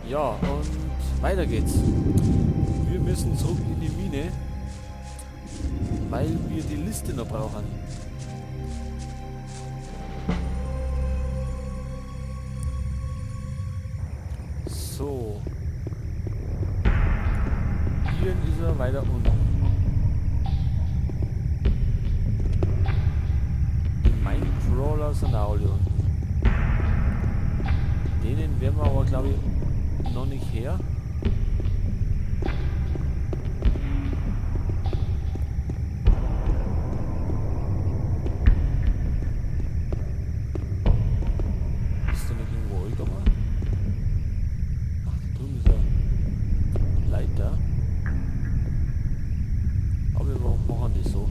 Ja, und weiter geht's. Wir müssen zurück in die Mine, weil wir die Liste noch brauchen. So. Hier ist er weiter unten. Die Minecrawler sind auch alle unten. Denen werden wir aber, glaube ich, noch nicht her. Ist der nicht irgendwo reingegangen? Ach, da drüben ist eine Leiter. Aber wir machen das so.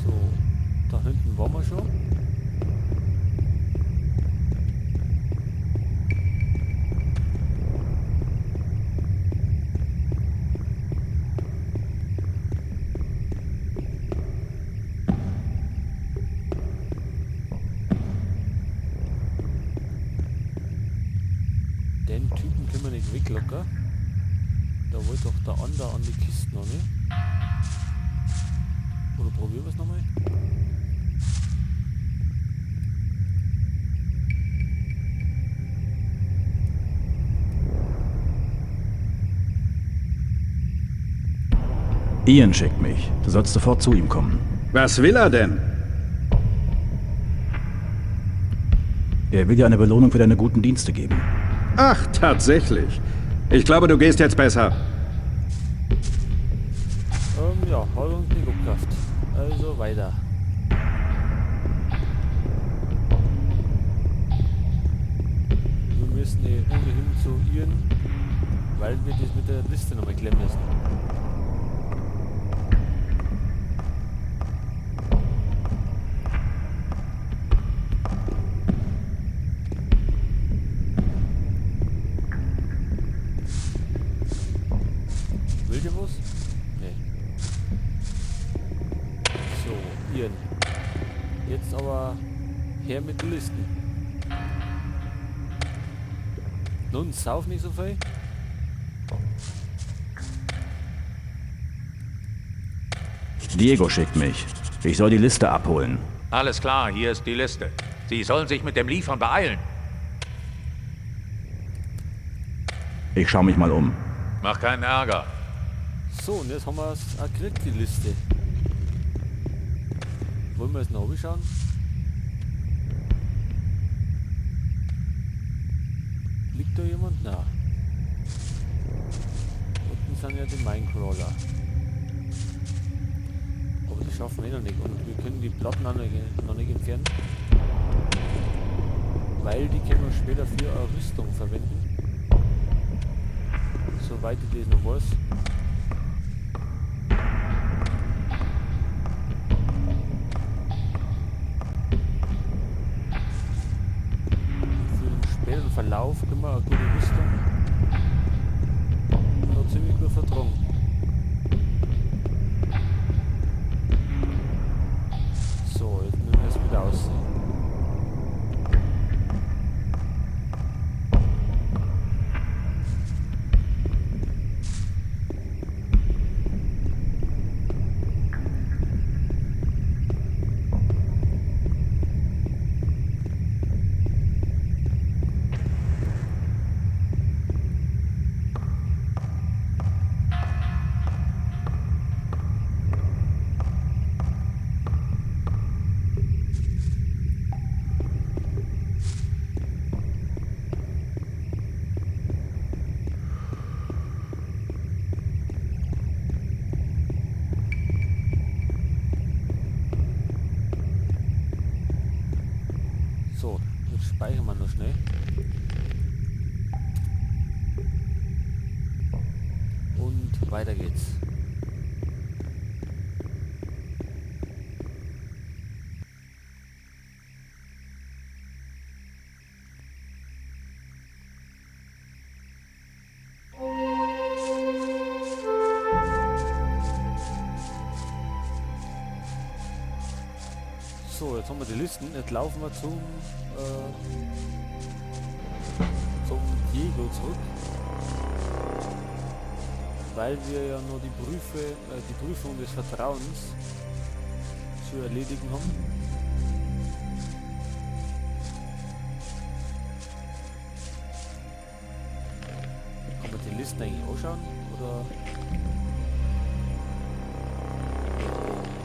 So, da hinten waren wir schon. Den Typen können wir nicht weglocken. Da wollte doch der andere an die Kisten noch nicht. Oder probieren wir es nochmal? Ian schickt mich. Du sollst sofort zu ihm kommen. Was will er denn? Er will dir eine Belohnung für deine guten Dienste geben. Ach, tatsächlich. Ich glaube, du gehst jetzt besser. Ja, hat uns nicht abgekauft. Also weiter. Wir müssen eh ohnehin zu Ian, weil wir das mit der Liste nochmal klären müssen. Will der was? Nee. So, Ian. Jetzt aber her mit den Listen. Nun, sauf nicht so viel. Diego schickt mich. Ich soll die Liste abholen. Alles klar, hier ist die Liste. Sie sollen sich mit dem Liefern beeilen. Ich schau mich mal um. Mach keinen Ärger. So, und jetzt haben wir es auch gekriegt, die Liste. Wollen wir es noch anschauen? Liegt da jemand? Na. Unten sind ja die Minecrawler. Aber die schaffen wir noch nicht. Und wir können die Platten auch noch nicht entfernen. Weil die können wir später für eine Rüstung verwenden. Soweit ich das noch weiß. Für den späteren Verlauf können wir eine gute Rüstung noch ziemlich gut vertragen. So, jetzt müssen wir es wieder aussehen. So, jetzt speichern wir noch schnell. Und weiter geht's. So, jetzt haben wir die Listen. Jetzt laufen wir zum Diego zurück. Weil wir ja nur die Prüfung des Vertrauens zu erledigen haben. Kann man die Listen eigentlich anschauen? Oder?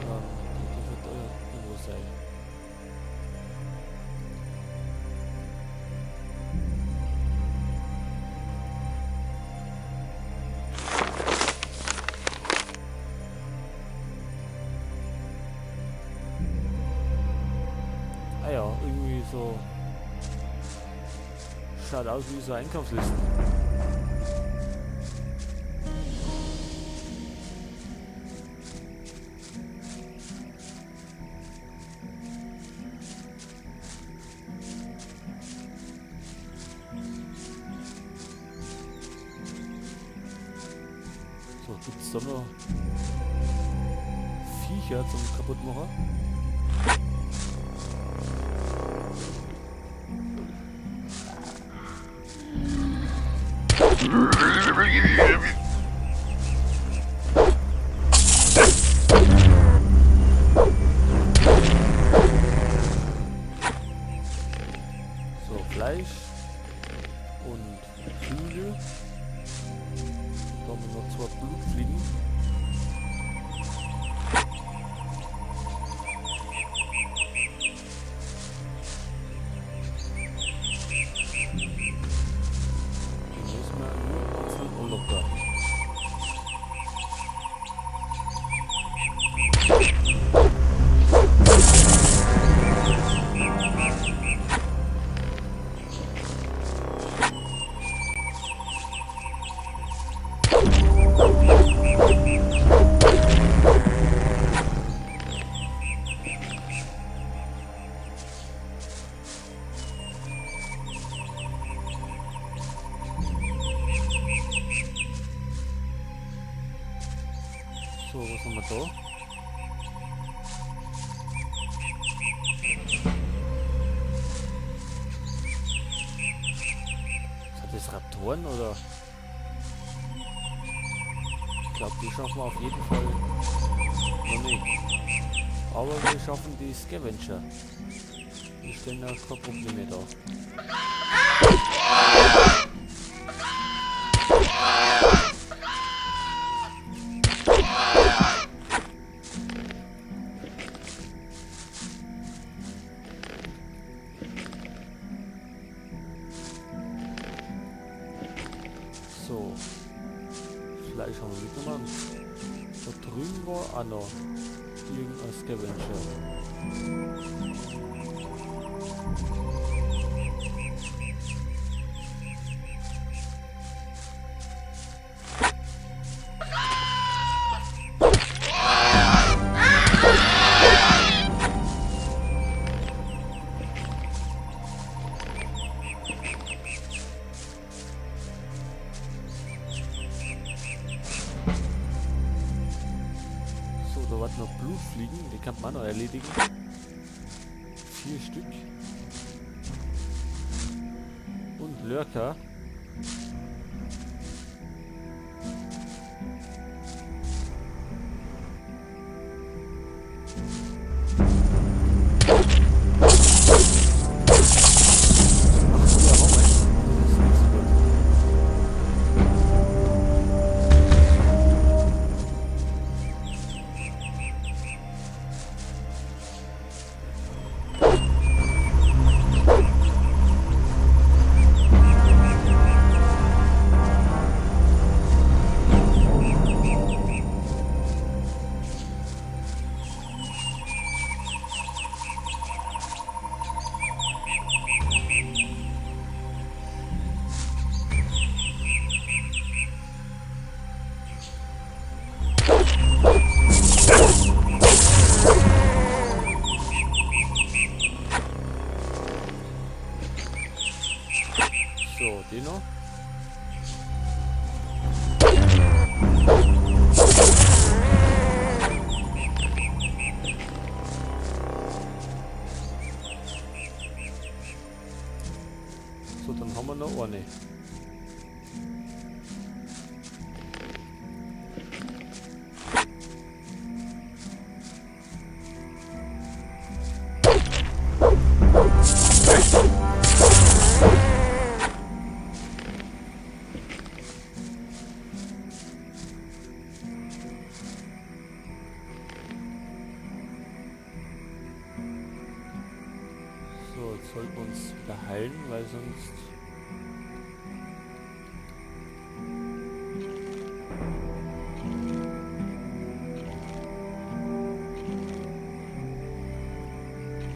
Ja, die wird da irgendwo sein. Ah ja, irgendwie so. Schaut aus wie so Einkaufslisten. So, gibt's da noch Viecher zum kaputtmachen? So, Fleisch und Flügel. Da haben wir noch 2 Blutfliegen. Die müssen wir nur einzeln anlockern. So, was haben wir da? Sind das Raptoren oder? Ich glaub, die schaffen wir auf jeden Fall noch nicht. Aber wir schaffen die Scavenger. Die stellen auch kein Problem mehr dar. So. Fleisch haben wir mitgenommen. Da drüben war auch noch irgendein Scavenger. So, da warten noch Blutfliegen, die kann man auch noch erledigen. 4 Stück. Und Lurker. Haben wir noch eine. So, jetzt sollten wir uns wieder heilen, weil sonst